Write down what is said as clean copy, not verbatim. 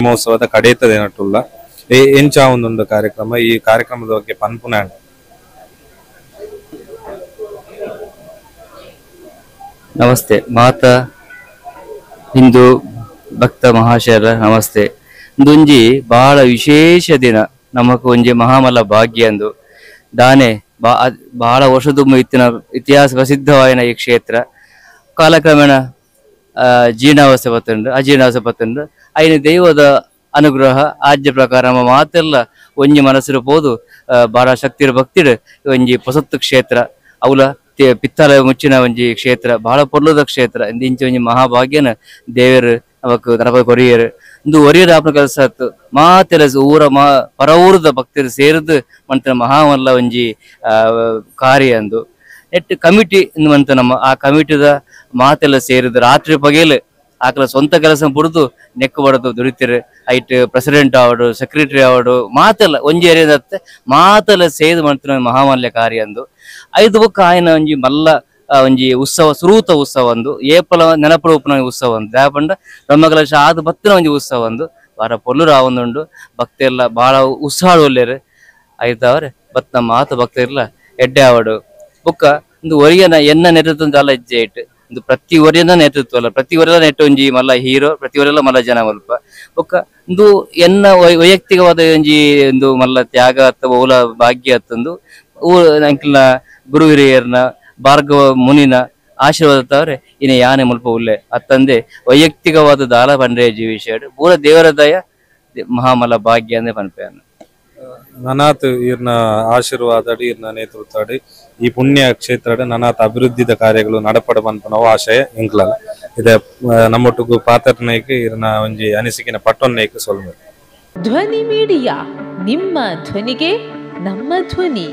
ಮಹೋತ್ಸವದ ಕಡೇತ ದಿನಟುಲ್ಲ ಎಂಚ ಒಂದೊಂದು ಕಾರ್ಯಕ್ರಮ ಈ ಕಾರ್ಯಕ್ರಮದ ಬಗ್ಗೆ ಪನ್ಪುನ. ನಮಸ್ತೆ ಮಾತಾ ಹಿಂದೂ ಭಕ್ತ ಮಹಾಶಯರ ನಮಸ್ತೆ. ಇಂದೊಂಜಿ ಬಹಳ ವಿಶೇಷ ದಿನ, ನಮಕ್ ಒಂಜಿ ಮಹಾಮಲ ಭಾಗ್ಯ ಅಂದು ದಾನೆ ಬಹಳ ವರ್ಷದ ಇತ್ತಿನ ಇತಿಹಾಸ ಪ್ರಸಿದ್ಧವಾಯಿನ ಈ ಕ್ಷೇತ್ರ ಕಾಲಕ್ರಮೇಣ ಜೀರ್ಣಾವಸ್ಥೆ ಬತ್ತುಂಡು, ಅಜೀರ್ಣಾವಸ್ಥೆ ಬತ್ತುಂಡು. ಐನ ದೈವದ ಅನುಗ್ರಹ ಆಜ್ಯ ಪ್ರಕಾರ ನಮ್ಮ ಮಾತೆಲ್ಲ ಒಂಜಿ ಮನಸ್ಸಿರು ಪೋದು ಬಹಳ ಶಕ್ತಿರು ಭಕ್ತಿಡು ಒಂಜಿ ಪೊಸತ್ತು ಕ್ಷೇತ್ರ ಅವಲ ಪಿತ್ತಲ ಮುಚ್ಚಿನ ಒಂಜಿ ಕ್ಷೇತ್ರ ಬಹಳ ಪೊರ್ಲುದ ಕ್ಷೇತ್ರ. ಇಂಚ ಒಂಜಿ ಮಹಾಭಾಗ್ಯನ ದೇವರು ನಮಕ್ ನರಪ ಕೊರಿಯರು ಇಂದು ಒರಿಯರ್ ಆಪನ ಕೆಲಸ ಆತು ಮಾತೆಲ್ಲ ಊರ ಮಾ ಪರ ಊರದ ಭಕ್ತರು ಸೇರಿದು ಮಂತ್ರ ಮಹಾಮಲ್ಲ ಒಂಜಿ ಕಾರ್ಯ ಅಂದು ನೆಟ್ ಕಮಿಟಿ ಮಂತ ನಮ್ಮ ಆ ಕಮಿಟಿದ ಮಾತೆಲ್ಲ ಸೇರಿದು ರಾತ್ರಿ ಪಗೇಲು ಆಕಲ ಸ್ವಂತ ಕೆಲಸ ಬುಡ್ದು ನೆಕ್ಕು ಬಡದು ದುಡಿತಿರು. ಐಟ್ ಪ್ರೆಸಿಡೆಂಟ್ ಆವಡು ಸೆಕ್ರೆಟರಿ ಆವಡು ಮಾತೆಲ್ಲ ಒಂಜಿ ಏರಿಯಾದತ್ತೆ ಮಾತೆಲ್ಲ ಸೇದು ಮಂತ್ರ ಮಹಾಮಲ್ಯ ಕಾರ್ಯ ಅಂದು. ಐದು ಬೊಕ್ಕ ಆಯನ ಒಂಜಿ ಮಲ್ಲ ಒಂಜಿ ಉತ್ಸವ ಸುರೂತ ಉತ್ಸವ ಒಂದು ಏಪಲ ನೆನಪುಡು ಉಪ್ಪುನ ಉತ್ಸವ ಒಂದು ದಾಪಂಡ ಬ್ರಹ್ಮಕಲಶ ಆದ ಬತ್ತಿನ ಒಂಜಿ ಉತ್ಸವ ಒಂದು ವಾರ ಪೊಲ್ಲುರು ಆವೊಂದುಂಡು. ಭಕ್ತೆಲ್ಲ ಬಹಳ ಉತ್ಸಾಹ ಒಲ್ಲೇರು ಐತಾವ್ರೆ ಬತ್ತ ಮಾತು ಭಕ್ತರಿಲ್ಲ ಎಡ್ಡೆ ಆವಡು. ಬೊಕ್ಕ ಒಂದು ಒರಿಯನ ಎನ್ನ ನೇತೃತ್ವ ಅಲ್ಲ ಹೆಜ್ಜೆ ಇಟ್ಟು ಒಂದು ಪ್ರತಿ ಒರಿಯನ ನೇತೃತ್ವ ಅಲ್ಲ, ಪ್ರತಿ ಒರಿಯಲ ನೆಟ್ಟು ಒಂಜಿ ಮಲ್ಲ ಹೀರೋ, ಪ್ರತಿ ಒರಿಯಲ ಮಲ್ಲ ಜನ ಮಲ್ಪ. ಬೊಕ್ಕ ಒಂದು ಎನ್ನ ವೈಯಕ್ತಿಕವಾದ ಒಂಜಿ ಒಂದು ಮಲ್ಲ ತ್ಯಾಗ ಅಥವಾ ಓಲ ಭಾಗ್ಯ ಅತ್ತಂದು ಅಂಕಿಲ್ನ ಗುರು ಹಿರಿಯರ್ನ ಭಾರ್ಗವ ಮುನಿನ ಆಶೀರ್ವಾದ ತವರೆ ಇನ್ನು ಯಾನೆ ಮುಲ್ಪ ಉಲ್ಲೆ ಅತ್ತಂದೆ ವೈಯಕ್ತಿಕವಾದ ದಾಲ ಪಂಡ್ರೆ ಜೀವಿಷ ಪೂರ ದೇವರ ದಯ ಮಹಾಮಲ ಭಾಗ್ಯ ಅಂದ್ರೆ ಪನ್ಪೆ. ನನಾತ್ ಇರ್ನ ಆಶೀರ್ವಾದಡಿ ಇರ್ನ ನೇತೃತ್ವಡಿ ಈ ಪುಣ್ಯ ಕ್ಷೇತ್ರ ನನಾತ್ ಅಭಿವೃದ್ಧಿದ ಕಾರ್ಯಗಳು ನಡಪಡ ಪನ್ಪನವು ಆಶಯ ಎಂಕ್ಲಲ್ಲ ಇದೆ. ನಮ್ಮೊಟ್ಟಿಗೂ ಪಾತ್ರನಾಯ್ಕ ಇರ್ನ ಒಂಜಿ ಅನಿಸಿಕಿನ ಪಟ್ಟೊನ್ನೈಕ ಸೊಲ್ಮೆ. ಧ್ವನಿ ಮೀಡಿಯಾ, ನಿಮ್ಮ ಧ್ವನಿಗೆ ನಮ್ಮ ಧ್ವನಿ.